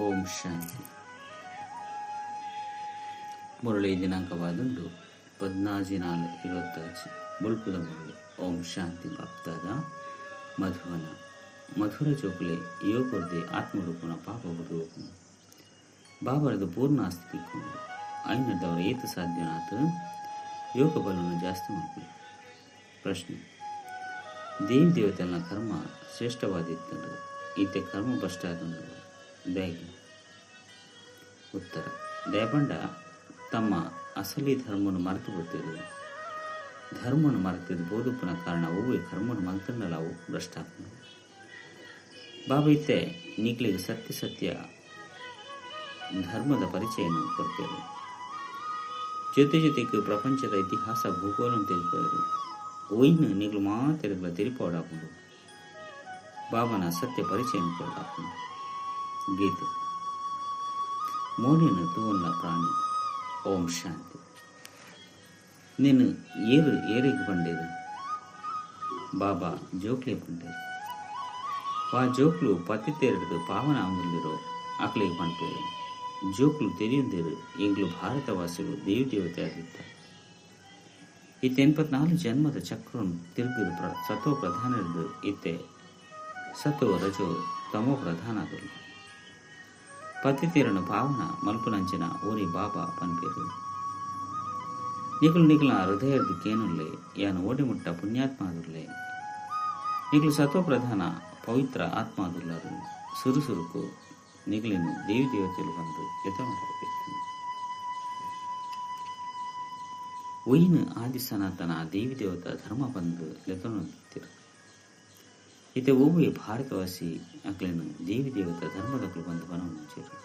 ಓಂ ಶಾಂತಿ. ಮುರಳಿ ದಿನಾಂಕವಾದುಂಡು 14-4-25. ಬುಲ್ಪುದ ಮುರಳಿ. ಓಂ ಶಾಂತಿ. ಬಾಪ್ತಾದ ಮಧುವನ ಮಧುರ ಚೋಕಲೆ ಯೋಗರ್ದೆ ಆತ್ಮರೂಪನ ಪಾಪ ರೂಪನ ಬಾಬರದು ಪೂರ್ಣ ಆಸ್ತಿ ತಿಕ್ಕೊಂಡು ಐನದವರ ಏತ ಸಾಧ್ಯನಾಥ ಯೋಗ ಬಲವನ್ನು ಜಾಸ್ತಿ ಮಾಡ್ಕೊಳ್ಳಿ. ಪ್ರಶ್ನೆ: ದೇವಿ ದೇವತೆಗಳ ಕರ್ಮ ಶ್ರೇಷ್ಠವಾದಿತ್ತಂದು ಈತೆ ಕರ್ಮ ಭ್ರಷ್ಟಾದಂದು ದಯಗೆ? ಉತ್ತರ: ದಯಪಂಡ ತಮ್ಮ ಅಸಲಿ ಧರ್ಮನು ಮರೆತು ಗೊತ್ತಿರು. ಧರ್ಮನು ಮರೆತಿದ್ದು ಬೋಧುಪನ ಕಾರಣ ಒವ್ವೆ ಕರ್ಮನು ಮಲ್ತಂಡಲಾವು ಭ್ರಷ್ಟಾತ್ಮ. ಬಾಬಾ ಇತ್ತೆ ನೀಕ್ಲಿಗೆ ಸತ್ಯ ಸತ್ಯ ಧರ್ಮದ ಪರಿಚಯನು ಕೊಡ್ತೇವೆ. ಜೊತೆ ಜೊತೆಗೆ ಪ್ರಪಂಚದ ಇತಿಹಾಸ ಭೂಗೋಲ ತಿಳಿಪವರು. ಒಯ್ನು ನೀಗಳು ಮಾತೆರಗಳ ತಿರುಪೋಡಾಕೊಂಡು ಬಾಬನ ಸತ್ಯ ಪರಿಚಯ ಕೊಡಾಕೊಂಡು. ಗೀತೆ ಮೋನಿನ ತೂವನ್ನ ಪ್ರಾಣಿ. ಓಂ ಶಾಂತಿ. ನೀನು ಏರು ಏರಿಗೆ ಬಂಡೇರು? ಬಾಬಾ ಜೋಕ್ಲೆ ಬಂಡೇರು. ವಾ ಜೋಕ್ಲು ಪತಿತೇರಿದು ಪಾವನ ಅಂದಿರೋ ಅಕ್ಲಿಗೆ ಪಂಪೇರು. ಜೋಕ್ಲು ತೆರೆಯುಂದಿರು ಎಂಗ್ಲು ಭಾರತವಾಸಿಗಳು ದೇವಿ ದೇವತೆ ಆಗಿದ್ದ. ಇತ್ತೆ 84 ಜನ್ಮದ ಚಕ್ರವನ್ನು ತಿರುಗಿದು ಸತೋ ಪ್ರಧಾನ ಹಿಡಿದು ಇತ್ತೆ ಸತೋ ರಜೋ ತಮೋ ಪ್ರಧಾನ ಆದಳು. ಪತಿತೇರನು ಪಾವನ ಮಲ್ಪುನಂಚಿನ ಓರಿ ಬಾಬಾ ಪನ್ಪೇರು. ನಿಗುಲು ನಿಗುಲ ಹೃದಯದ ಕೇನುಲ್ಲೆ ಯಾನು ಓಡಿಮುಟ್ಟ ಪುಣ್ಯಾತ್ಮ ಆದುಲ್ಲೆ. ನಿಗುಲು ಸತೋ ಪ್ರಧಾನ ಪವಿತ್ರ ಆತ್ಮ ಆದುಲ್ಲರು. ಸುರುಸುರುಕು ನಿಗುಲಿನ ದೇವಿ ದೇವತೆಗಳು ಬಂದು ಯತನವಾಗಬೇಕು. ಒಯ್ನು ಆದಿ ಸನಾತನ ದೇವಿ ದೇವತಾ ಧರ್ಮ ಬಂದು ಲೆತನೊಂದಿತ್ತಿರು. ಇತ್ತೆ ಒವ್ವೆ ಭಾರತವಾಸಿ ಅಕ್ಲೇನು ದೇವಿ ದೇವತಾ ಧರ್ಮದಕ್ಲು ಬಂದು ಬನವಂಚೇರು.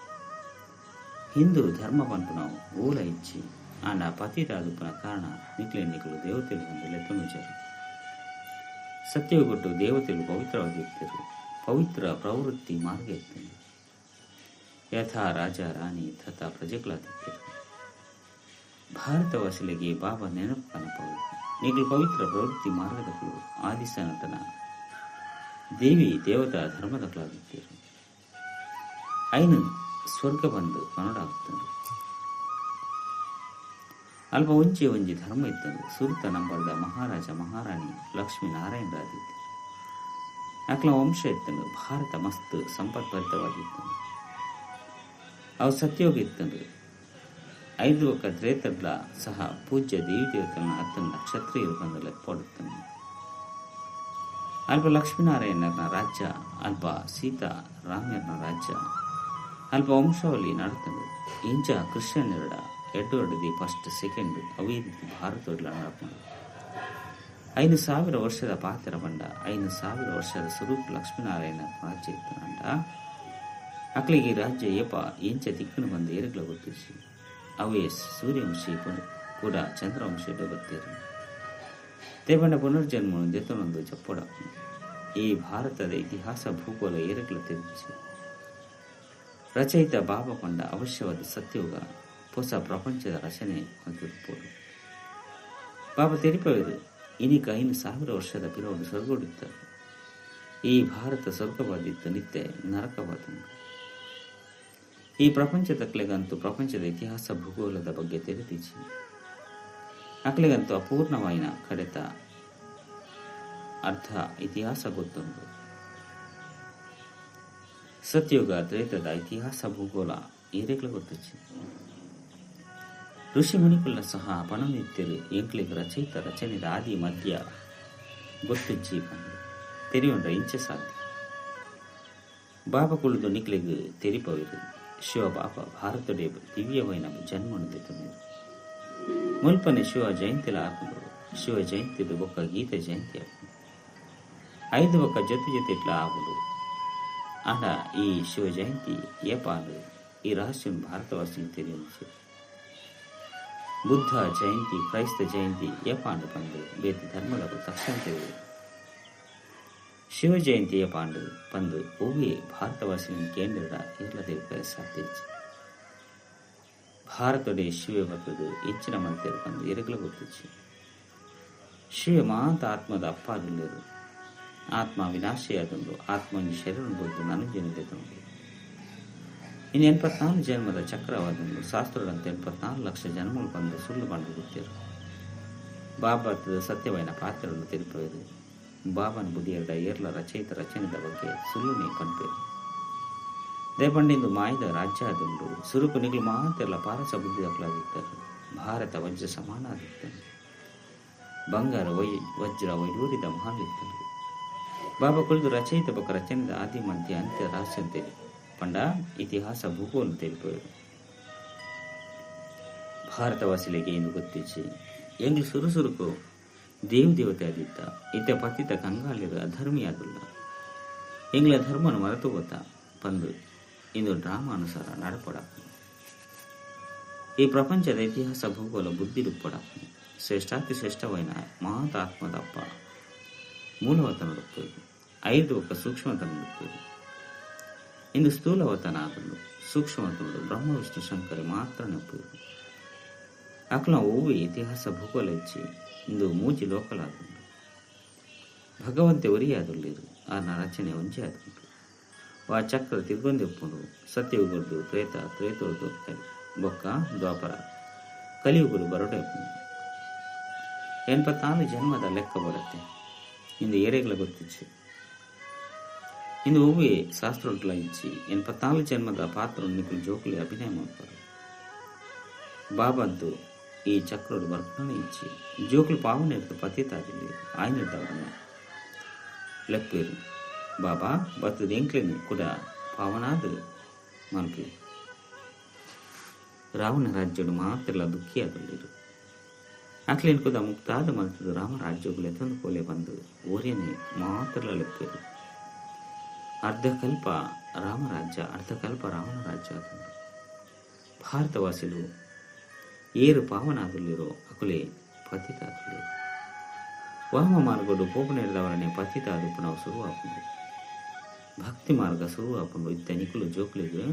ಹಿಂದೂ ಧರ್ಮ ಪನ್ಪುನವು ಓಲ ಇಚ್ಚಿ ಆಂಡ ಪತಿತಾದುಪ್ಪನ ಕಾರಣ ನಿಕ್ಲೆ ನಿಕಲು ದೇವತೆಗಳು ಬಂದು ಲೆತ್ತನುಜರು. ಸತ್ಯಗೊಟ್ಟು ದೇವತೆಗಳು ಪವಿತ್ರವಾಗಿರ್ತಿರು. ಪವಿತ್ರ ಪ್ರವೃತ್ತಿ ಮಾರ್ಗ ಇರ್ತದೆ. ಯಥಾ ರಾಜ ರಾಣಿ ತಥಾ ಪ್ರಜೆಗಳಾದಿತ್ತಿರು. ಭಾರತವಾಸಿಗಳಿಗೆ ಬಾಬಾ ನೆನಪು ಕನಪವು. ನಿಗಲು ಪವಿತ್ರ ಪ್ರವೃತ್ತಿ ಮಾರ್ಗದಕ್ಕಳು ಆದಿ ಸನಾತನ ದೇವಿ ದೇವತಾ ಧರ್ಮದಕ್ಕಳಾಗುತ್ತೀರು. ಐನು ಸ್ವರ್ಗ ಬಂದು ಕನ್ನಡಾಗುತ್ತದೆ. ಅಲ್ಪ ಒಂಜಿ ಒಂಜಿ ಧರ್ಮ ಇತ್ತಂದು. ಸುರುತ ನಂಬರ್ದ ಮಹಾರಾಜ ಮಹಾರಾಣಿ ಲಕ್ಷ್ಮೀ ನಾರಾಯಣರಾದಿತ್ತು. ಅಕ್ಲ ವಂಶ ಇತ್ತಂದು. ಭಾರತ ಮಸ್ತ್ ಸಂಪತ್ಭರಿತವಾಗಿತ್ತು. ಅವು ಸತ್ಯೋಗ ಇತ್ತಂದು. ಐದು ಒಕ್ಕ ತ್ರೇತಡ್ಲ ಸಹ ಪೂಜ್ಯ ದೇವಿ ದೇವತನ ಅತ್ತಂದ ಕ್ಷತ್ರಿಯರು ಬಂದು ಲೆಪ್ಪಡುತ್ತಾನೆ. ಅಲ್ಪ ಲಕ್ಷ್ಮೀನಾರಾಯಣನ ರಾಜ್ಯ, ಅಲ್ಪ ಸೀತಾ ರಾಮ್ಯರನ ರಾಜ್ಯ, ಅಲ್ಪ ವಂಶಾವಳಿ ನಡತಂದು. ಇಂಚ ಕ್ರಿಶ್ಚಿಯನ್ನೆರಡ ಎಡ್ವರ್ಡ್ the first second ಅವೇ ರೀತಿ ಭಾರತದ ನಡಪುಂಡು. 5000 ವರ್ಷದ ಪಾತ್ರ ಬಂಡ 5000 ವರ್ಷದ ಸ್ವರೂಪ ಲಕ್ಷ್ಮೀನಾರಾಯಣ ರಾಜ್ಯ ಇತ್ತಂಡ. ಅಕ್ಲಿಗೆ ರಾಜ್ಯ ಏಪ ಎಂಚ ದಿಕ್ಕನು ಬಂದು ಏರುಗಳ ಗೊತ್ತಿಸಿ. ಅವೇ ಸೂರ್ಯವಂಶಿ ಕೂಡ ಚಂದ್ರವಂಶಿ ಬರ್ತೇರು. ದೇವನ ಪುನರ್ಜನ್ಮ ದೆತನೊಂದು ಜಪ್ಪೊಡ. ಈ ಭಾರತದ ಇತಿಹಾಸ ಭೂಗೋಳ ಏರುಗಳ ತಿರುಗಿಸಿ. ರಚಯಿತ ಬಾಬಾ ಕೊಂಡ ಅವಶ್ಯವಾದ ಸತ್ಯೋಗ ಹೊಸ ಪ್ರಪಂಚದ ರಚನೆ ಮತ್ತು ಬಾಬಾ ತೆರಿಪವರು. ಇನಿಕ 5000 ವರ್ಷದ ಪಿರೋಡು ಸ್ವರ್ಗೋಡಿತ್ತಾರೆ. ಈ ಭಾರತ ಸ್ವರ್ಗವಾದಿತ್ತು, ನಿತ್ಯ ನರಕವಾದ. ಈ ಪ್ರಪಂಚದ ಅಕ್ಲೆಗಂತೂ ಪ್ರಪಂಚದ ಇತಿಹಾಸ ಭೂಗೋಳದ ಬಗ್ಗೆ ತೆರೆದಿಚ್ಚಿ. ಅಕ್ಲೆಗಂತೂ ಅಪೂರ್ಣವಾಯಿನ ಕಡೆತ ಅರ್ಧ ಇತಿಹಾಸ ಗೊತ್ತುಂಟು. ಸತ್ಯುಗ ತ್ರೇತದ ಇತಿಹಾಸ ಭೂಗೋಳ ಏರೆಗ್ಲ ಗೊತ್ತುಚ್ಚಿ. ಋಷಿ ಮುನಿಕುಲ್ನ ಸಹ ಪಣನಿತ್ಯರು ಎಂಕ್ಲಿಗೆ ರಚಯಿತ ರಚನೆದ ಆದಿ ಮಧ್ಯ ಗೊತ್ತುಜ್ಜಿ ಬಂದು ತೆರೆಯೊಂಡ ಇಂಚ ಸಾಧ್ಯ. ಬಾಬಾ ಕುಳಿದು ನಿಕ್ಲಿಗೆ ತೆರಿಪವಿರು. ಶಿವ ಬಾಬಾ ಭಾರತಡೆ ದಿವ್ಯವಾಯಿನ ಜನ್ಮನು ದೆತೊನ್ನೆರು. ಮುಲ್ಪನೆ ಶಿವ ಜಯಂತಿಲ ಆಪುಂಡು. ಶಿವ ಜಯಂತಿದ ಬೊಕ್ಕ ಗೀತ ಜಯಂತಿ ಆಪುಂಡು. ಐದು ಬೊಕ್ಕ ಜೊತೆ ಜೊತೆ ಇಟ್ಲ ಆಪುಂಡು. ಆಂಡ ಈ ಶಿವ ಜಯಂತಿ ಏಪಾಂಡು ಈ ರಹಸ್ಯ ಭಾರತವಾಸಿ ತೆರೆಯೊಂದು. ಬುದ್ಧ ಜಯಂತಿ ಕ್ರೈಸ್ತ ಜಯಂತಿ ಏಪಾಂಡು ಪಂದು ಬೇತೆ ಧರ್ಮದ ತಕ್ಷಣ ತಿಳಿಯುವುದು. ಶಿವ ಜಯಂತಿ ಏಪಾಂಡು ಪಂದು ಒವ್ವೇ ಭಾರತವಾಸಿನ ಕೇಂದ್ರ ಏರ್ಲ ಸಾಧ್ಯ. ಭಾರತಡೆ ಶಿವೆ ಬರ್ತದು ಹೆಚ್ಚಿನ ಮಂತೆರು ಪಂದು ಎರಗಲ ಗೊತ್ತಿಚ್ಚಿ. ಶಿವೆ ಮಾತ ಆತ್ಮದ ಅಪ್ಪಾದುಲ್ಲೇರು. ಆತ್ಮ ವಿನಾಶಿಯಾದುಂಡು. ಆತ್ಮ ಶರೀರ ಬುದ್ಧ ನನುಜನಿದೆ. ಇನ್ನು 84 ಜನ್ಮದ ಚಕ್ರವಾದನು ಶಾಸ್ತ್ರದಂತೆ 84 ಲಕ್ಷ ಜನ್ಮಗಳು ಬಂದು ಸುಳ್ಳು ಬಂದು ಗೊತ್ತಿರು. ಬಾಬಾದ ಸತ್ಯವಾಯಿನ ಪಾತ್ರವನ್ನು ತಿರುಪುವುದು. ಬಾಬನ ಬುದಿಯದ ಏರ್ಲ ರಚಯಿತ ರಚನೆದ ಬಗ್ಗೆ ಸುಳ್ಳುನೇ ಪನ್ಪೇರು. ದೇಪಂಡಿಂದು ಮಾಯದ ರಾಜ್ಯ ಅದುಂಡು. ಸುರುಕು ನಿಗ್ಲು ಮಾತೆಲ್ಲ ಪಾರಸ ಬುದ್ಧಿದಕ್ಕಲಾದಿತ್ತಾರೆ. ಭಾರತ ವಜ್ರ ಸಮಾನ ಆದಿತ್ತನು. ಬಂಗಾರ ವಜ್ರ ವೈಡೂರಿದ ಮಹಾಲಿತ್ತನು. ಬಾಬಾ ಕುಳಿದು ರಚಯಿತ ಬೊಕ್ಕ ರಚನೆದ ಆದಿ ಮಧ್ಯ ಅಂತ್ಯ ರಹಸ್ಯ ಅಂತೇಳಿ ಪಂಡ ಇತಿಹಾಸ ಭೂಗೋಲ ತಿಳಿಪುವುದು. ಭಾರತವಾಸಿಲಿಗೆ ಎಂದು ಗೊತ್ತಿಚ್ಚಿ ಎಂಗ್ಲು ಸುರುಸುರುಕು ದೇವ್ ದೇವತೆ ಆದಿತ್ತ ಇತ್ತ ಪತಿತ ಕಂಗಾಲಿರು ಅಧರ್ಮಿ ಆದುಲ್ಲ. ಎಂಗ್ಲ ಧರ್ಮನು ಮರೆತು ಗೊತ್ತ ಪಂದು ಇಂದು ಡ್ರಾಮಾ ಅನುಸಾರ ನಡಪಡ. ಈ ಪ್ರಪಂಚದ ಇತಿಹಾಸ ಭೂಗೋಲ ಬುದ್ಧಿ ರುಪ್ಪಡ ಶ್ರೇಷ್ಠಾತಿ ಶ್ರೇಷ್ಠವೈನ ಮಹತಾತ್ಮದಪ್ಪ ಮೂಲವತನ ಐದು ಒಕ್ಕ ಸೂಕ್ಷ್ಮತನ ಇಂದು ಸ್ಥೂಲವತನ ಆದನು. ಸೂಕ್ಷ್ಮತನುಡು ಬ್ರಹ್ಮ ವಿಷ್ಣು ಶಂಕರ ಮಾತ್ರ ನೆಪ್ಪುದು. ಅಕ್ಲ ಓವಿ ಇತಿಹಾಸ ಭೂಗೋಲ ಇಚ್ಚಿ ಇಂದು ಮೂಜಿ ಲೋಕಲಾದುಂಡು. ಭಗವಂತೆ ಒರಿಯಾದುಳ್ಳಿರು ಆನ ರಚನೆ ಒಂಜೆ ಆದುಂಡು. ವಾ ಚಕ್ರ ತಿರ್ಗೊಂದೆಪ್ಪುಂಡು. ಸತ್ಯಯುಗದ್ದು ತ್ರೇತ ತ್ರೇತೊಡ್ದು ಬೊಕ್ಕ ದ್ವಾಪರ ಕಲಿಯುಗರು ಬರೋಡೆ 84 ಜನ್ಮದ ಲೆಕ್ಕ ಬರುತ್ತೆ. ಇಂದು ಏರೆಗಳ ಗೊತ್ತಿಚ್ಚಿ ಇಂದು ಒವ್ವೆ ಶಾಸ್ತ್ರೊಟ್ಲ ಇಚ್ಚಿ 84 ಜನ್ಮದ ಪಾತ್ರ ನಿಖಲು ಜೋಕುಲಿ ಅಭಿನಯ ಮಾಡ್ತಾರೆ. ಬಾಬಂತು ಈ ಚಕ್ರೋಡು ಬರ್ಪಣೆ ಇಚ್ಚಿ ಜೋಕುಲು ಪಾವನೆ ಇರ್ತು ಪತಿತಾದಿಲ್ಲ ಆಯ್ನಿದ್ದವರನ್ನ ಲೆಪ್ಪೇರು. ಬಾಬಾ ಬತ್ತದ ಎಂಕ್ಲಿನ ಕೂಡ ಪಾವನಾದ ಮಲ್ಪಿ. ರಾವಣ ರಾಜ್ಯಡು ಮಾತ್ರ ದುಃಖಿಯಾದಲ್ಲಿರು. ಅಕ್ಲೇನ್ ಕುದ ಮುಕ್ತಾದ ಮಲ್ತದು ರಾಮರಾಜ್ಯಗಳು ಎತ್ತಂದು ಕೋಲೆ ಬಂದು ಓರ್ಯನೆ ಮಾತ್ರ ಲೆಪ್ಪೇರು. ಅರ್ಧಕಲ್ಪ ರಾಮರಾಜ್ಯ ಅರ್ಧಕಲ್ಪ ರಾವಣ ರಾಜ್ಯ ಆದಂದು. ಭಾರತವಾಸಿಲು ಏರು ಪಾವನಾದುಲ್ಲಿರೋ ಅಕುಲೆ ಪತಿತಾದುಲ್ಲಿರು. ವಾಮ ಮಾರ್ಗಡು ಪೋಪನೆರ್ದವರನೆ ಪತಿತಾದು ಪುನಃ ಶುರುವಾಪುಂಡು. ಭಕ್ತಿ ಮಾರ್ಗ ಶುರುವಾಪುಂಡು. ಇತ್ತ ನಿಕುಲು ಜೋಕುಲಿಗೆ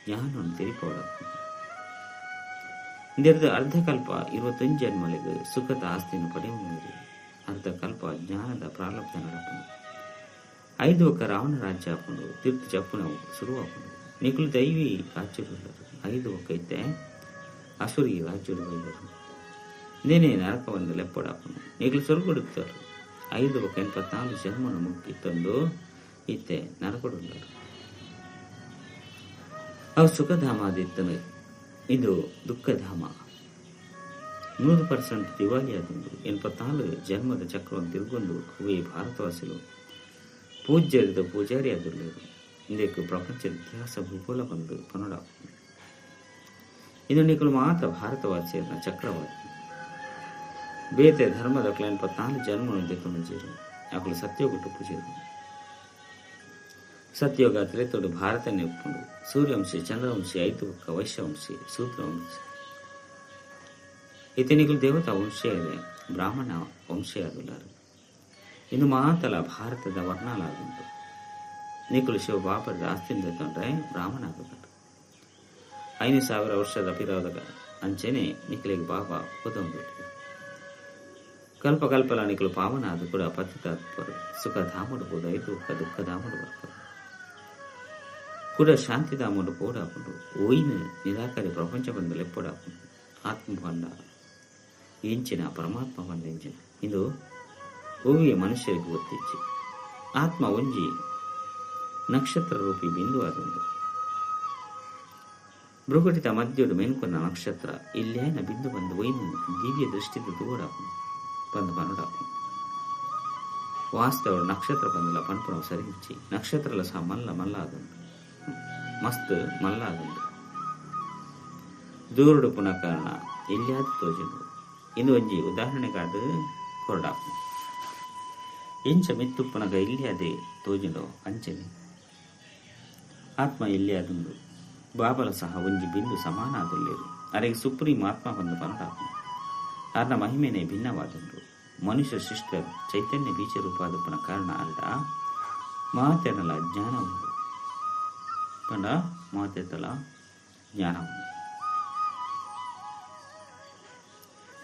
ಜ್ಞಾನವನ್ನು ತಿರಿಪೋಡಾಪುಂಡು. ಇಂದೆರ್ದು ಅರ್ಧಕಲ್ಪ 21 ಜನ್ಮಲಿಗೆ ಸುಖದ ಆಸ್ತಿಯನ್ನು ಪಡೆಯುವುದು. ಅರ್ಧಕಲ್ಪ ಜ್ಞಾನದ ಪ್ರಾರಬ್ಧ ನಡಪುಂಡು. ಐದು ಒಕ್ಕ ರಾವಣ ರಾಜ್ಯ ಹಾಕೊಂಡು ತೀರ್ಥ ಜಪ್ಪುನ ಶುರುವಾಪುಂಡು. ನಿಕುಲು ದೈವಿ ರಾಜ್ಯರು ಐದು ಒಕ್ಕ ಇತ್ತೆ ಅಸುರಿ ರಾಜ್ಯರು ಬೈದರು. ನೇನೆ ನರಕವನ್ನು ಲೆಪ್ಪಡಾಪುಂಡು. ನಿಕುಲು ಸೊರ್ಗೊಡುತ್ತಾರೆ. 5 ಒಕ್ಕ 84 ಜನ್ಮನು ಮುಕ್ಕಿತ್ತಂದು ಇತ್ತೆ ನರಕೊಡುಲ್ಲರು. ಅವು ಸುಖಧಾಮ ಅದಿತ್ತನು, ಇದು ದುಃಖಧಾಮ. 100% ದಿವಾಳಿ ಆದಂದು. 84 ಜನ್ಮದ ಚಕ್ರವನ್ನು ತಿರುಗೊಂದು ಅವೇ ಭಾರತವಾಸಿಲು ಪೂಜ್ಯರಿದ ಪೂಜಾರಿ ಆದುಳ್ಳರು. ಇಂದಕ್ಕೆ ಪ್ರಪಂಚದ ಇತಿಹಾಸ ಭೂಗೋಲ ಬಂದು ಪನ್ನಡ. ಇದು ನಿಕಲು ಮಾತ್ರ ಭಾರತವಾಸಿಯರ ಚಕ್ರವಾದಿ. ಬೇತೆ ಧರ್ಮದ 84 ಜನ್ಮವನ್ನು ದೆತ್ತೊಂದು ಅಕಲು ಸತ್ಯೋಗಟ್ಟು ಪೂಜೆರು. ಸತ್ಯೋಗ ತ್ರೇತೋಡು ಭಾರತನೇ ಒಪ್ಪುಂಡು. ಸೂರ್ಯವಂಶಿ ಚಂದ್ರವಂಶಿ ಐದು ಒಕ್ಕ ವೈಶ್ಯವಂಶಿ ಸೂತ್ರವಂಶಿ ಇತನಿಗಳು ದೇವತಾ ವಂಶೀಯರೇ ಬ್ರಾಹ್ಮಣ ವಂಶೀಯರುಲ್ಲರು. ಇನ್ನು ಮಾತಲ ಭಾರತದ ವರ್ಣಲಾಗುಂಟು. ನಿಕುಲು ಶಿವ ಬಾಬರದ ಆಸ್ತಿಯಿಂದ ತಂದ್ರೆ ಬ್ರಾಹ್ಮಣ ಆಗುತ್ತಾರೆ. 5000 ವರ್ಷದ ಪಿರಾದ ಅಂಚೆನೆ ನಿಖಲಿಗೆ ಬಾಬಾ ಒದೊಂದು ಕಲ್ಪ ಕಲ್ಪಲ ನಿಖಲು ಪಾವನ ಅದು ಕೂಡ ಪತಿತಾತ್ಪರು ಸುಖ ಧಾಮಡು ಐದು ದುಃಖ ಧಾಮಡು ಬರ್ತಾರೆ ಕೂಡ ಶಾಂತಿಧಾಮಡು ಪೋಡಾಪುಂಡು. ಓಯಿನ ನಿರಾಕರಿ ಪ್ರಪಂಚ ಬಂದ ಲೆಪ್ಪಡಾಪುಂಡು. ಆತ್ಮ ಬಂದ ಎಂಚಿನ ಪರಮಾತ್ಮ ಬಂದ ಎಂಚಿನ ಇದು ಓವಿಯ ಮನುಷ್ಯರಿಗೆ ಗೊತ್ತಿಚ್ಚಿ. ಆತ್ಮ ಒಂಜಿ ನಕ್ಷತ್ರ ರೂಪಿ ಬಿಂದು ಆದೊಂದು. ಭೃಗುಟಿತ ಮಧ್ಯೋಡು ಮೆನ್ಕೊನ್ನ ನಕ್ಷತ್ರ ಇಲ್ಲೇನ ಬಿಂದು ಬಂದು ಒಯ್ನು ದಿವ್ಯ ದೃಷ್ಟಿದ ದೂಡಾಪುಂಡು ಬಂದು ಪನುಡಾಪುಂಡು. ವಾಸ್ತವ ನಕ್ಷತ್ರ ಬಂದಲ ಪನ್ಪುಣ ಸರಿಯಿಚ್ಚಿ. ನಕ್ಷತ್ರಲ ಸಹ ಮಲ್ಲ ಮಲ್ಲ ಆದುಂಡು, ಮಸ್ತ್ ಮಲ್ಲ ಆದುಂಡು. ದೂರುಡು ಪುನಃ ಕಾರಣ ಎಲ್ಲಿಯಾದ ತೋಜುಂಡು. ಇಂದು ಒಂಜಿ ಉದಾಹರಣೆಗಾದ ಕೊರಡಾಪುಂಡು. ಇಂಚ ಮಿತ್ತುಪ್ಪನಗ ಇಲ್ಲಿಯಾದೆ ತೋಜುಂಡೋ ಅಂಚನೆ ಆತ್ಮ ಎಲ್ಲಿಯಾದುಂಡು. ಬಾಬಲ ಸಹ ಒಂಜಿ ಬಿಂದು ಸಮಾನ ಆದುಲ್ಲೇರು. ಅರೆಗೆ ಸುಪ್ರೀಂ ಆತ್ಮ ಬಂದು ಪನಡಾಪುಂಡು. ಆರ್ನ ಮಹಿಮೆನೆ ಭಿನ್ನವಾದುಂಡು. ಮನುಷ್ಯ ಶಿಷ್ಟ ಚೈತನ್ಯ ಬೀಜ ರೂಪಾದಪ್ಪನ ಕಾರಣ ಅಲ್ಲ ಮಾತೆನಲ ಜ್ಞಾನ ಉಂಡು. ಪಂಡ ಮಾತೆತಲ ಜ್ಞಾನ ಉಂಡು.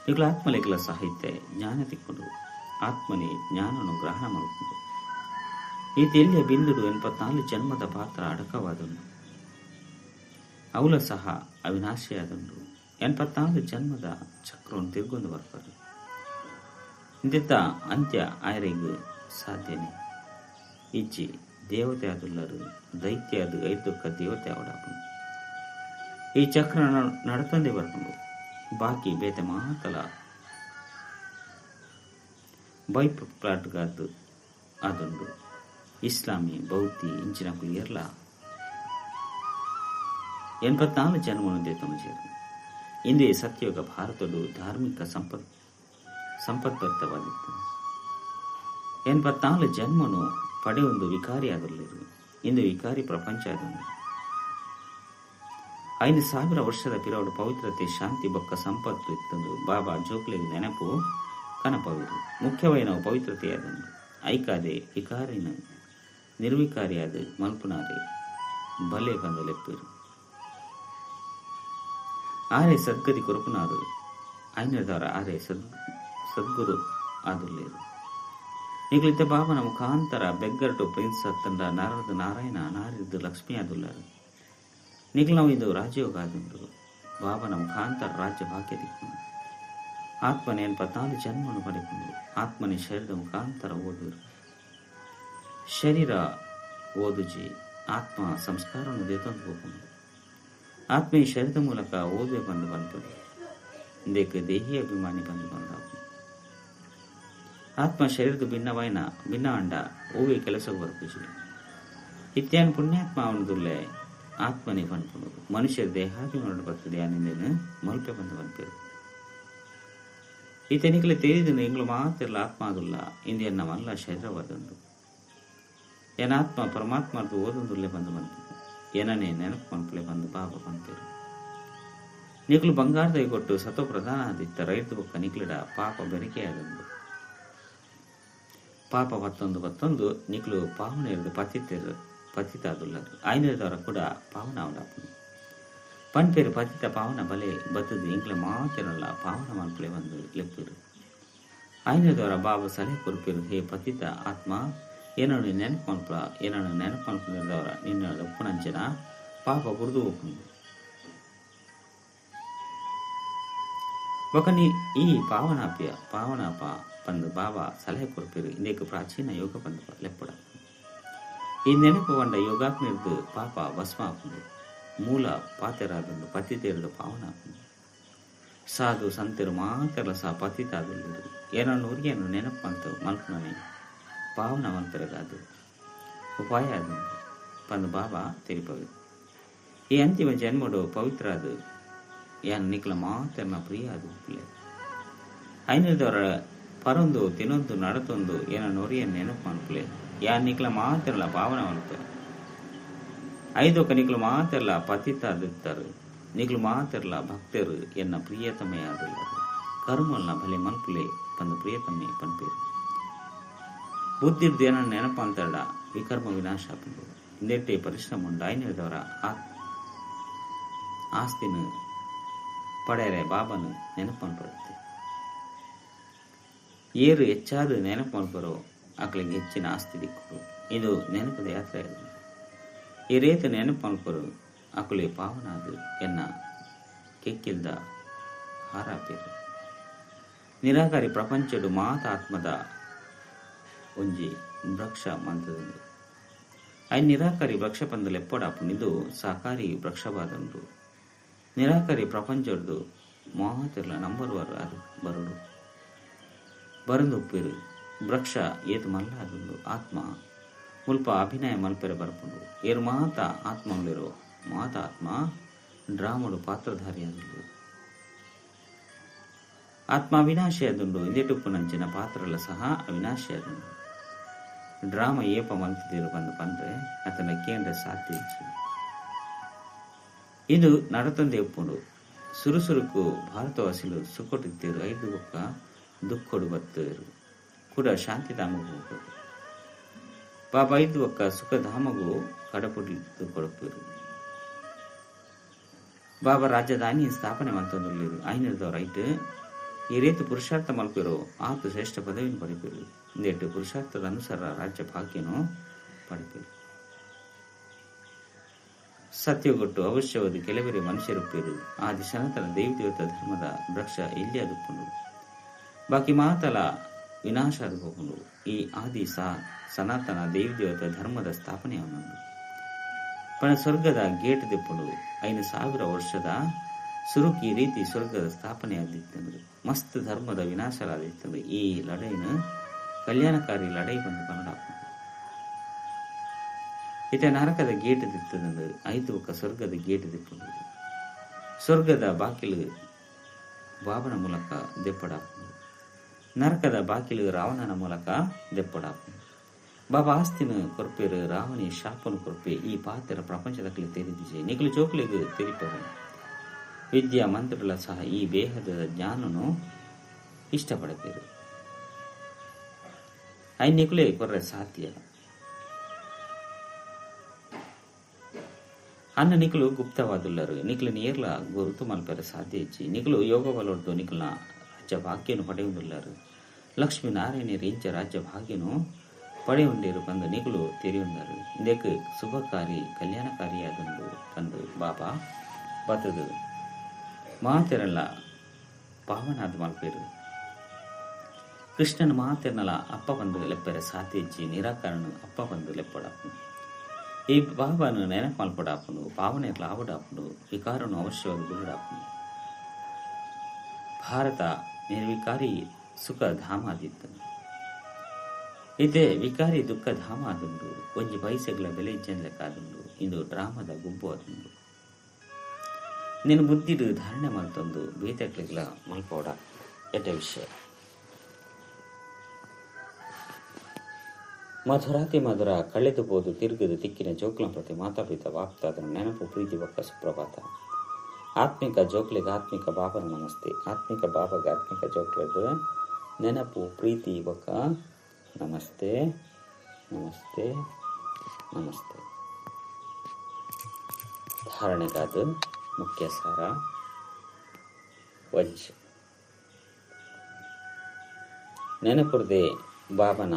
ನಿಗಳ ಆತ್ಮಲೇಖಲ ಸಾಹಿತ್ಯ ಜ್ಞಾನ ತಿಕ್ಕೊಂಡು ಆತ್ಮನೇ ಜ್ಞಾನವನ್ನು ಗ್ರಹಣ ಮಾಡಿಕೊಂಡು ಈ ತೆಲ್ಲಿಯ ಬಿಂದುಡು 84 ಜನ್ಮದ ಪಾತ್ರ ಅಡಕವಾದನು. ಅವುಲ ಸಹ ಅವಿನಾಶಿಯಾದುಂಡು. 84 ಜನ್ಮದ ಚಕ್ರವನ್ನು ತಿರ್ಗೊಂದು ಬರ್ಪರು. ಇಂದೆತ್ತ ಅಂತ್ಯ ಆಯರೆಗ್ ಸಾಧ್ಯನೆ ಇಜ್ಜಿ. ದೇವತೆ ಆದುಲ್ಲರು ದೈತ್ಯ ಅದು ಐದುಕ್ಕ ದೇವತೆ ಅವಡಾಪುಂಡು. ಈ ಚಕ್ರ ನಡತಂದೆ ಬರ್ಪುಂಡು. ಬಾಕಿ ಬೇತೆ ಮಾತಲ ಬೈಪ್ ಪ್ಲಾಟ್ಗಾದ್ ಆದುಂಡು. ಇಸ್ಲಾಮಿ ಬೌದ್ಧಿ ಇಂಚಿನ ಕುಲಿಯರ್ಲ 84 ಜನ್ಮನು ದೇತೊಂಜೆರ್. ಇಂದೇ ಸತ್ಯಯುಗ ಭಾರತಡು ಧಾರ್ಮಿಕ ಸಂಪದ್ಭರಿತವಾಗಿತ್ತು. 84 ಜನ್ಮನು ಪಡೆಯೊಂದು ವಿಕಾರಿ ಆದುಲ್ಲೆರ್. ಇಂದು ವಿಕಾರಿ ಪ್ರಪಂಚ ಆದುಂಡು. 5000 ವರ್ಷದ ಪಿರವುಡು ಪವಿತ್ರತೆ ಶಾಂತಿ ಬೊಕ್ಕ ಸಂಪತ್ತು ಇತ್ತಂದು ಬಾಬಾ ಜೋಕ್ಲೆಗ್ ನೆನಪು ಕನಪವಿರು. ಮುಖ್ಯವಾಯಿನವು ಪವಿತ್ರತೆಯಾದುಂಡು. ಐಕಾದೆ ವಿಕಾರಿನ ನಿರ್ವಿಕಾರಿಯಾದ ಮಲ್ಪುನಾರೆ ಬಲೆ ಪಂದು ಲೆಪ್ಪುರು. ಆರೆ ಸದ್ಗತಿ ಕೊರಪುನಾರು ಐನದವರ ಆರೆ ಸದ್ಗುರು ಆದುಲ್ಲೇರು. ನಿಗಲಿತ ಬಾಬನ ಮುಖಾಂತರ ಬೆಗ್ಗರ್ ಟು ಪ್ರಿನ್ಸ್ ಅತ್ತಂಡ ನಾರದ ನಾರಾಯಣ ನಾರಿದ್ದು ಲಕ್ಷ್ಮಿ ಆದುಲ್ಲಾರು. ನಿಗಲವು ಇದು ರಾಜಯೋಗ ಆದುಂಡು. ಬಾಬನ ಮುಖಾಂತರ ರಾಜ್ಯ ಭಾಗ್ಯ ದಿಕ್ಕು. ಆತ್ಮನೆ 84 ಜನ್ಮವನ್ನು ಪಡೆಕೊಂಡು ಆತ್ಮನೆ ಶರೀರದ ಮುಖಾಂತರ ಓದುವರು. ಶರೀರ ಓದುಜಿ ಆತ್ಮ ಸಂಸ್ಕಾರವನ್ನು ದೇತೊಂದು ಹೋಗುವುದು. ಆತ್ಮ ಈ ಶರೀರದ ಮೂಲಕ ಓದುವೆ ಬಂದು ಬಂತದೆ. ಇಂದೇಕ ದೇಹಿ ಅಭಿಮಾನಿ ಬಂದು ಬಂದಾವು. ಆತ್ಮ ಶರೀರದ ಭಿನ್ನವಾಯಿನ ಭಿನ್ನ ಅಂಡ ಓವೆ ಕೆಲಸ ಬರ್ಪುಜಿ. ಇತ್ಯಾನ್ ಪುಣ್ಯಾತ್ಮ ಅವನದುಲ್ಲೆ ಆತ್ಮನೇ ಪನ್ಪುಂಡು. ಮನುಷ್ಯರ ದೇಹಾಭಿಮಾನ ಬರ್ತದೆ ಅನಿಂದೇನು ಮಲ್ಪೆ ಬಂದು ಬಂತೇರು. ಈತನಿಕಲೆ ತೇರಿದನು ಎಂಗ್ಳು ಮಾತಿರಲ ಆತ್ಮ ಆದುಲ್ಲ ಇಂದು ಎನ್ನ ಮಲ್ಲ ಶರೀರವಾದುಂಡು. ಏನಾತ್ಮ ಪರಮಾತ್ಮರ್ದು ಓದೊಂದುಲ್ಲೆ ಬಂದು ಬಂತು. ಏನನೇ ನೆನಪು ಮನ್ಪುಲೆ ಬಂದು ಬಾಬಾ ಬಂತೇರು. ನಿಕ್ಲು ಬಂಗಾರದ ಕೊಟ್ಟು ಸತೋ ಪ್ರಧಾನ ಆದಿತ್ತ ರೈತ ಬೊಕ್ಕ ನಿಕ್ಲಿಡ ಪಾಪ ಬೆರಿಕೆಯಾದುಂಡು. ಪಾಪ ಬತ್ತೊಂದು ಬತ್ತೊಂದು ನಿಕ್ಲು ಪಾವನ ಇರದು ಪತಿತರು ಪತಿತಾದುಲ್ಲರು. ಐನದವರ ಕೂಡ ಪಾವನ ಅವಡಾಪುಂಡು. ಪನ್ಪೇರು ಪತಿತ ಪಾವನ ಬಲೆ ಬತ್ತದು ಎಂಕ್ಲೆ ಮಾತಿರಲ್ಲ ಪಾವನ ಮನ್ಪುಲೆ ಬಂದು ಲೆಪ್ಪುರು. ಐನದವರ ಬಾಬಾ ಸಲಹೆ ಕೊರ್ಪೇರು, ಹೇ ಪತಿತ ಆತ್ಮ ಏನನ್ನು ನೆನಪು ಮನ್ಪುಲ, ಏನನ್ನು ನೆನಪು ಮನ್ಪುನವರ ನಿನ್ನ ಉಪ್ಪುನಂಚಿನ ಪಾಪ ಬುರಿದು ಹೋಗುಂಡು. ಬೊಕ ನೀ ಈ ಪಾವನಾಪ್ಯ ಪಾವನಾಪ ಪಂದು ಬಾಬಾ ಸಲಹೆ ಕೊರ್ಪೇರು. ಇಂದೇಕು ಪ್ರಾಚೀನ ಯೋಗ ಪಂದು ಲೆಪ್ಪುಡ. ಈ ನೆನಪು ಬಂಡ ಯೋಗಾಗ್ನಿರ್ದು ಪಾಪ ಭಸ್ಮ ಆಪುಂಡು. ಮೂಲ ಪಾತೆರಾದುಂಡು ಪತಿತೇರ್ದು ಪಾವನ ಆಪುಂಡು. ಸಾಧು ಸಂತೆರು ಮಾತೆರ್ಲ ಸಹ ಪತಿತಾದುಲ್ಲೆರು. ಏನನ್ನು ಊರಿಗೆಯನ್ನು ನೆನಪು ಅಂತ ಮಲ್ಪುನನೆ ಪಾವನ ಮಲ್ಪೆರಗಾದು ಉಪಾಯ ಆದುಂಡು ಪಂದು ಬಾಬಾ ತೆರಿಪವೆ. ಈ ಅಂತಿಮ ಜನ್ಮಡು ಪವಿತ್ರ ಅದು ಯಾನ್ ನಿಕ್ಲ ಮಾತೆರ್ನ ಪ್ರಿಯ ಅದು ಉಪ್ಪುಲೆ. ಐನದವರ ಪರೊಂದು ತಿನೊಂದು ನಡತೊಂದು ಏನ ನೊರಿಯ ನೆನಪು ಮನ್ಪುಲೆ. ಯಾನ್ ನಿಕ್ಲ ಮಾತೆರ್ಲ ಪಾವನ ಮಲ್ಪೆ. ಐದೊಕ್ಕ ನಿಕ್ಲು ಮಾತೆರ್ಲ ಪತಿತಾದಿತ್ತರು. ನಿಕ್ಲು ಮಾತೆರ್ಲ ಭಕ್ತರು ಎನ್ನ ಪ್ರಿಯತಮೆ ಆದುಲ್ಲರು. ಕರ್ಮಲ್ನ ಬಲೆ ಮನ್ಪುಲೆ ಪಂದು ಪ್ರಿಯತಮೆ ಪನ್ಪೇರು. ಬುದ್ಧಿರ್ದು ಏನನ್ನ ನೆನಪು ಅಂತಡ ವಿಕರ್ಮ ವಿನಾಶ ಆಪುಂಡು. ಇಂದೆಟ್ಟೆ ಪರಿಶ್ರಮ ಉಂಡು. ಐನದವರ ಆಸ್ತಿನ ಪಡೆಯರೆ ಬಾಬನು ನೆನಪು ಮನ್ಪಡುತ್ತೆ. ಏರು ಹೆಚ್ಚಾದ ನೆನಪು ಮನ್ಪರೋ ಅಕ್ಲಿಗೆ ಹೆಚ್ಚಿನ ಆಸ್ತಿ ದಿಕ್ಕು. ಇದು ನೆನಪದ ಯಾತ್ರೆ. ಈ ರೇತ ನೆನಪು ಮನ್ಪರು ಅಕುಲೆ ಪಾವನಾದು ಎನ್ನ ಕೆಕ್ಕಿಲ್ದ ಹಾರಾಪೇರು. ನಿರಾಕಾರಿ ಪ್ರಪಂಚಡು ಮಾತ ಆತ್ಮದ ಒಂಜಿ ವೃಕ್ಷ ಮಂತದಂದು. I ನಿರಾಕಾರಿ ವೃಕ್ಷ ಪಂದಲು ಎಪ್ಪಡಾಪುಂಡು. ಇದು ಸಾಕಾರಿ ವೃಕ್ಷವಾದುಂಡು. ನಿರಾಕಾರಿ ಪ್ರಪಂಚಡ್ದು ಮಾತಿರ್ಲ ನಂಬರ್ ವರ್ ಅದು ಬರುಡು ಬರಂದು ಉಪ್ಪಿರು. ವೃಕ್ಷ ಏತು ಮಲ್ಲ ಆದುಂಡು. ಆತ್ಮ ಮುಲ್ಪ ಅಭಿನಯ ಮಲ್ಪೆರೆ ಬರ್ಪುಂಡು. ಏರು ಮಾತ ಆತ್ಮಗಳಿರೋ ಮಾತ ಆತ್ಮ ಡ್ರಾಮಡು ಪಾತ್ರಧಾರಿಯಾದುಂಡು. ಆತ್ಮ ಅವಿನಾಶಿ ಆದುಂಡು. ಇಂದೆಟುಪ್ಪುನಂಚಿನ ಪಾತ್ರಲ ಸಹ ಅವಿನಾಶಿ ಆದುಂಡು. ಡ್ರಾಮ ಏಪ ಮಲ್ತಿದಿರು ಬಂದು ಪಂದ್ರೆ ಅತನ ಕೇಂದ್ರ ಸಾಧ್ಯ ಇಜ್ಜಿ. ಇದು ನಡತಂದೆ ಉಪ್ಪುಂಡು. ಸುರುಸುರುಕು ಭಾರತವಾಸಿಲು ಸುಖಟಿತ್ತಿರು. ಐದು ಒಕ್ಕ ದುಃಖಡು ಬತ್ತೇರು ಕೂಡ ಶಾಂತಿಧಾಮಗೂ ಹೋಗೋದು. ಬಾಬಾ ಐದು ಒಕ್ಕ ಸುಖಧಾಮಗೂ ಕಡಪುಡಿದು ಕೊಡಪುರು. ಬಾಬಾ ರಾಜಧಾನಿ ಸ್ಥಾಪನೆ ಮಲ್ತೊಂದುಲ್ಲೆರ್. ಐನದವರ ಐಟ್ ಈ ರೇತು ಪುರುಷಾರ್ಥ ಮಲ್ಪಿರೋ ಆತು ಶ್ರೇಷ್ಠ ಪದವಿಯನ್ನು ಪಡೆಪಿರು. ಇಂದೆಟ್ಟು ಪುರುಷಾರ್ಥದ ಅನುಸಾರ ರಾಜ್ಯ ಭಾಗ್ಯನು ಪಡೆಪಿರು. ಸತ್ಯಗೊಟ್ಟು ಅವಶ್ಯವಾದ ಕೆಲವರೇ ಮನುಷ್ಯರುಪ್ಪೇರು ಆದಿ ಸನಾತನ ದೇವದೇವತ ಧರ್ಮದ ವೃಕ್ಷ ಇಲ್ಲಿ ಅದುಪ್ಪುಂಡು ಬಾಕಿ ಮಾತಲ ವಿನಾಶ ಅದುಪುಂಡು. ಈ ಆದಿ ಸನಾತನ ದೇವದೇವತ ಧರ್ಮದ ಸ್ಥಾಪನೆ ಅವನುಂಡು. ಪಣ ಸ್ವರ್ಗದ ಗೇಟ್ ದೆಪ್ಪುಂಡು. 5000 ವರ್ಷದ ಸುರುಕಿ ರೀತಿ ಸ್ವರ್ಗದ ಸ್ಥಾಪನೆ ಆದಿತ್ತಂದ್ರೆ ಮಸ್ತ್ ಧರ್ಮದ ವಿನಾಶಲಾದಿತ್ತಂದ್ರೆ ಈ ಲಡೈನ ಕಲ್ಯಾಣಕಾರಿ ಲಡೈ ಬಂದು ಕನ್ನಡ ಇತ ನರಕದ ಗೇಟ್ ದಿತ್ತದಂದು ಐದು ಬೊಕ್ಕ ಸ್ವರ್ಗದ ಗೇಟ್ ದಿಪ್ಪುಂಡು. ಸ್ವರ್ಗದ ಬಾಕಿಲು ಬಾಬನ ಮೂಲಕ ದೆಪ್ಪಡಾಪುಂಡು, ನರಕದ ಬಾಕಿಲು ರಾವಣನ ಮೂಲಕ ದೆಪ್ಪಡಾಪುಂಡು. ಬಾಬಾ ಆಸ್ತಿನ ಕೊರ್ಪೇರು ರಾವಣಿ ಶಾಪನು ಕೊರ್ಪೆ ಈ ಪಾತ್ರ ಪ್ರಪಂಚದ ತೆರಿದಿಜೆ ನಿಕಲು ಜೋಕ್ಲಿಗೆ ತೆರಿಪರು. ವಿದ್ಯಾ ಮಂತ್ರಗಳ ಸಹ ಈ ಬೇಹದ ಜ್ಞಾನನು ಇಷ್ಟಪಡಪೇರು. I ನಿಕುಲೇ ಕೊರ್ರೆ ಸಾಧ್ಯ ಅನ್ನ ನಿಕಲು ಗುಪ್ತವಾದುಲ್ಲರು ನಿಕಲು ನೇರ್ಲ ಗುರುತು ಮಲ್ಪೆರ ಸಾಧ್ಯ ಇಚ್ಚಿ ನಿಕಲು ಯೋಗ ಬಲೊಡ್ದು ನಿಕಲ್ನ ರಾಜ್ಯ ಭಾಗ್ಯನು ಪಡೆಯುವುದಿಲ್ಲರು. ಲಕ್ಷ್ಮೀ ನಾರಾಯಣರು ಇಂಚ ರಾಜ್ಯ ಭಾಗ್ಯನು ಪಡೆಯುಂಡೇರು ಬಂದು ನಿಕಲು ತೆರೆಯುಂದರು. ಇದಕ್ಕೆ ಶುಭಕಾರಿ ಕಲ್ಯಾಣಕಾರಿಯಾದುಂಡು ಬಂದು ಬಾಬಾ ಬತ್ತದು ಮಾತೆರಲ್ಲ ಪಾವನಾದ ಮಲ್ಪೇರು. ಕೃಷ್ಣನ ಮಾತೆರನಲ ಅಪ್ಪ ಬಂದು ಲೆಪ್ಪೆರೆ ಸಾಧ್ಯ ಇಚ್ಚಿ ನಿರಾಕರಣ ಅಪ್ಪ ಬಂದು ಲೆಪ್ಪಡಾಪುಂಡು. ಈ ಬಾಬಾನು ನೆನಪು ಮಲ್ಪಡಾಪುಂಡು, ಪಾವನೆರ್ಲ ಆವಡಾಪುಂಡು, ವಿಕಾರನು ಅವಶ್ಯವಾಗಿ ಬಿಡಾಪುಂಡು. ಭಾರತ ನಿರ್ವಿಕಾರಿ ಸುಖ ಧಾಮ ಆದಿತ್ತು. ಇದೇ ವಿಕಾರಿ ದುಃಖ ಧಾಮ ಆದುಂಡು. ಒಂಜಿ ಪೈಸೆಗಳ ಬೆಲೆ ಇಜ್ಜನ್ಲೆಕ್ಕಾದುಂಡು. ಇದು ಡ್ರಾಮದ ಗುಬ್ಬು ಆದುಂಡು. ನಿನ್ನ ಬುದ್ಧಿಡು ಧಾರಣೆ ಮಲ್ತೊಂದು ಬೇತಕ್ಲಿಗ್ಲ ಮಲ್ಪೋಡ ಎಡ್ಡ ವಿಷಯ. ಮಧುರಾತಿ ಮಧುರ ಕಳೆದು ಪೋದು ತಿರುಗದು ತಿಕ್ಕಿನ ಜೋಕ್ಲ ಪ್ರತಿ ಮಾತಾಪಿತ ವಾಪ್ತಾದ ನೆನಪು ಪ್ರೀತಿ ಬೊಕ್ಕ ಸುಪ್ರಭಾತ. ಆತ್ಮಿಕ ಜೋಕ್ಲಿಗೆ ಆತ್ಮಿಕ ಬಾಬನ ನಮಸ್ತೆ. ಆತ್ಮಿಕ ಬಾಬಾಗೆ ಆತ್ಮಿಕ ಜೋಕ್ಲದ ನೆನಪು ಪ್ರೀತಿ ಬೊಕ್ಕ ನಮಸ್ತೆ ನಮಸ್ತೆ ನಮಸ್ತೆ. ಧಾರಣೆಗಾದ ಮುಖ್ಯ ಸಾರ ವಂಶ ನೆನಪುರದೆ ಬಾಬನ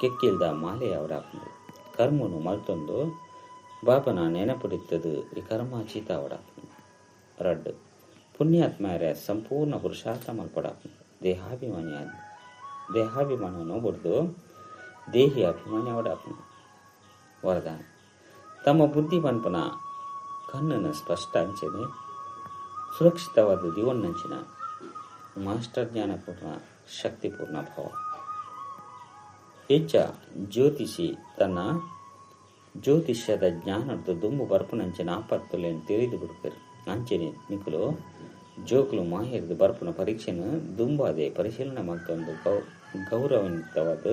ಕೆಕ್ಕಿಲ್ದ ಮಾಲೆ ಅವಡಾಪುಂಡು. ಕರ್ಮನು ಮಲ್ತೊಂದು ಬಾಬನ ನೆನಪುಡಿತ್ತದು ವಿಕರ್ಮಾಚೀತ ಅವಡಾಪುಂಡು. ರಡ್ಡು ಪುಣ್ಯಾತ್ಮರ ಸಂಪೂರ್ಣ ಪುರುಷಾರ್ಥ ಮಲ್ಪಡಾಪುಂಡು. ದೇಹಾಭಿಮಾನವನ್ನು ಬಡ್ದು ದೇಹಿ ಅಭಿಮಾನಿ ಅವಡಾಪುಂಡು. ವರದಾನ ತಮ್ಮ ಬುದ್ಧಿ ಪನ್ಪನ ಕಣ್ಣನ್ನು ಸ್ಪಷ್ಟ ಅಂಚನೆ ಸುರಕ್ಷಿತವಾದ ದಿವನ್ನಂಚಿನ ಮಾಸ್ಟರ್ ಜ್ಞಾನಪೂರ್ಣ ಶಕ್ತಿಪೂರ್ಣ ಭಾವ. ಹೆಚ್ಚ ಜ್ಯೋತಿಷಿ ತನ್ನ ಜ್ಯೋತಿಷ್ಯದ ಜ್ಞಾನದ ದುಂಬು ಬರ್ಪುನಂಚಿನ ಆಪತ್ತುಲೇನು ತಿಳಿದು ಬಿಡ್ಪೇರು. ಅಂಚನೆ ನಿಕುಲು ಜೋಕ್ಲು ಮಾಹಿರ್ದು ಬರ್ಪುನ ಪರೀಕ್ಷೆನು ದುಂಬಾದೆ ಪರಿಶೀಲನೆ ಮಲ್ತೊಂದು ಗೌರವಾನ್ವಿತವಾದ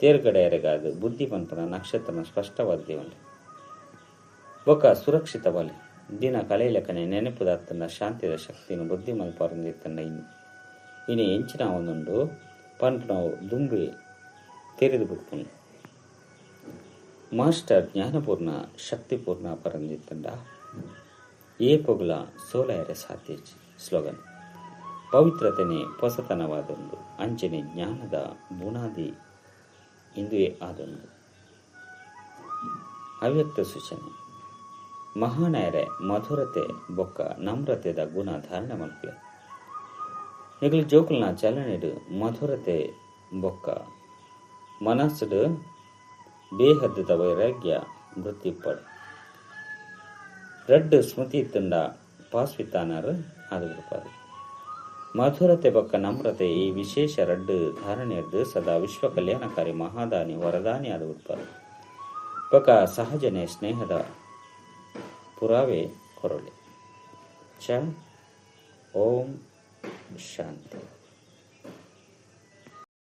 ತೇರ್ಗಡೆಯರೆಗಾದ ಬುದ್ಧಿ ಪನ್ಪನ ನಕ್ಷತ್ರನ ಸ್ಪಷ್ಟವಾದ ದೇವಲ್ಲಿ ಬೊಕ್ಕ ಸುರಕ್ಷಿತವಲ್ಲಿ ದಿನ ಕಲೆಯಲೆಕ್ಕನೆ ನೆನಪುದಾತ್ತನ ಶಾಂತಿದ ಶಕ್ತಿನ ಬುದ್ಧಿ ಮಲ್ಪಾರಂದಿತ್ತನ್ನ ಇನಿ ಎಂಚಿನ ಒಂದುಂಡು ಪನ್ಪುನವು ದುಂಬಿ ತೆರೆದು ಬಿಡ್ಪುಂಡು. ಮಾಸ್ಟರ್ ಜ್ಞಾನಪೂರ್ಣ ಶಕ್ತಿಪೂರ್ಣ ಪರಂದಿತ್ತಂಡ ಏ ಪೊಗ್ಲ ಸೋಲಾಯರೆ ಸಾಧ್ಯ. ಸ್ಲೋಗನ್ ಪವಿತ್ರತೆನೆ ಹೊಸತನವಾದೊಂದು ಅಂಚನೆ ಜ್ಞಾನದ ಬುನಾದಿ ಇಂದುಯೇ ಆದೊಂದು. ಅವ್ಯಕ್ತ ಸೂಚನೆ ಮಹಾನಾಯರೆ ಮಧುರತೆ ಬೊಕ್ಕ ನಮ್ರತೆದ ಗುಣ ಧಾರಣೆ ಮಲ್ಪೆ. ನಿಗಲು ಜೋಕುಲ್ನ ಚಲನೆಡು ಮಧುರತೆ ಬೊಕ್ಕ ಮನಸ್ಸುಡು ಬೇಹದ್ದದ ವೈರಾಗ್ಯ ವೃತ್ತಿಪ್ಪಡು. ರಡ್ಡು ಸ್ಮೃತಿ ತುಂಡ ಪಾಸ್ವಿತಾನರು ಅದು ಬಿಡ್ಪಾರು. ಮಧುರತೆ ಬೊಕ್ಕ ನಮ್ರತೆ ಈ ವಿಶೇಷ ರಡ್ಡು ಧಾರಣೆಯದ್ದು ಸದಾ ವಿಶ್ವ ಕಲ್ಯಾಣಕಾರಿ ಮಹಾದಾನಿ ವರದಾನಿ ಅದು ಬಿಡ್ಪಾರು. ಬೊಕ್ಕ ಸಹಜನೆ ಸ್ನೇಹದ ಪುರಾವೆ ಕೊರೊಳಿ. ಚ ಓಂ ಶಾಂತಿ.